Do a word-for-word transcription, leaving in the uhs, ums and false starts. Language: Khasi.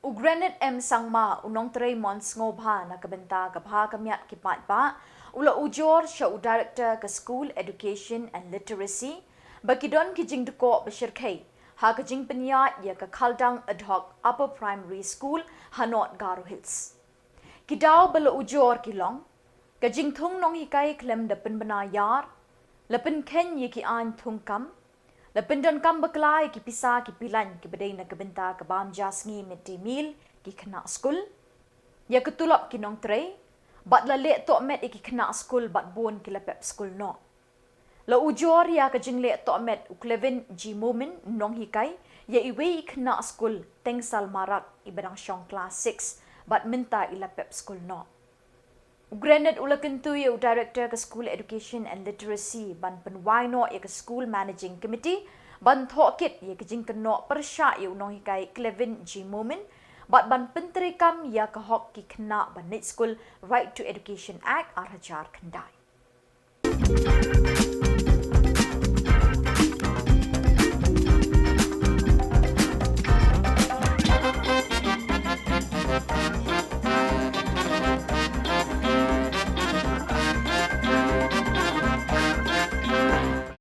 U Granite M Sangma, u nongtrei mon sngewbha na ka bynta ka bha ka miat ki paidbah, u la ujor sha u Director ka School Education and Literacy ba ki don ki jingdkoh ba shyrkhei ha ka jingpynïaid ïa ka Khaldang Ad Hoc Upper Primary School ha North Garo Hills. Ki daw ba la ujor ki long ka jingthung nonghikai khlem da pynbna ïar, la pynkheiñ ïa ki aiñ thungkam, la pyndonkam bakla ïa ki pisa ki pilain kiba dei na ka bynta ka bam ja sngi mid day meal ki khynnah skul, ïa ka tulop ki nongtrei, bad la leh tohmet ïa ki khynnah skul bad bun ki la pep skul noh. La ujor ïa ka jingleh tohmet u Clevin G Momin, nonghikai ïa iwei i khynnah skul Tengsal Marak iba dang shong klas six bad mynta i la pep skul noh. U Granite u la kyntu ïa u Director ka School Education and Literacy ban pynwai noh ïa ka School Managing Committee ban thoh kit ïa ka jingkynnoh pyrshah ïa u nonghikai Clevin G Momin bad ban pyntreikam ïa ka hok ki khynnah ban leit skul, Right to Education Act ar hajar khyndai.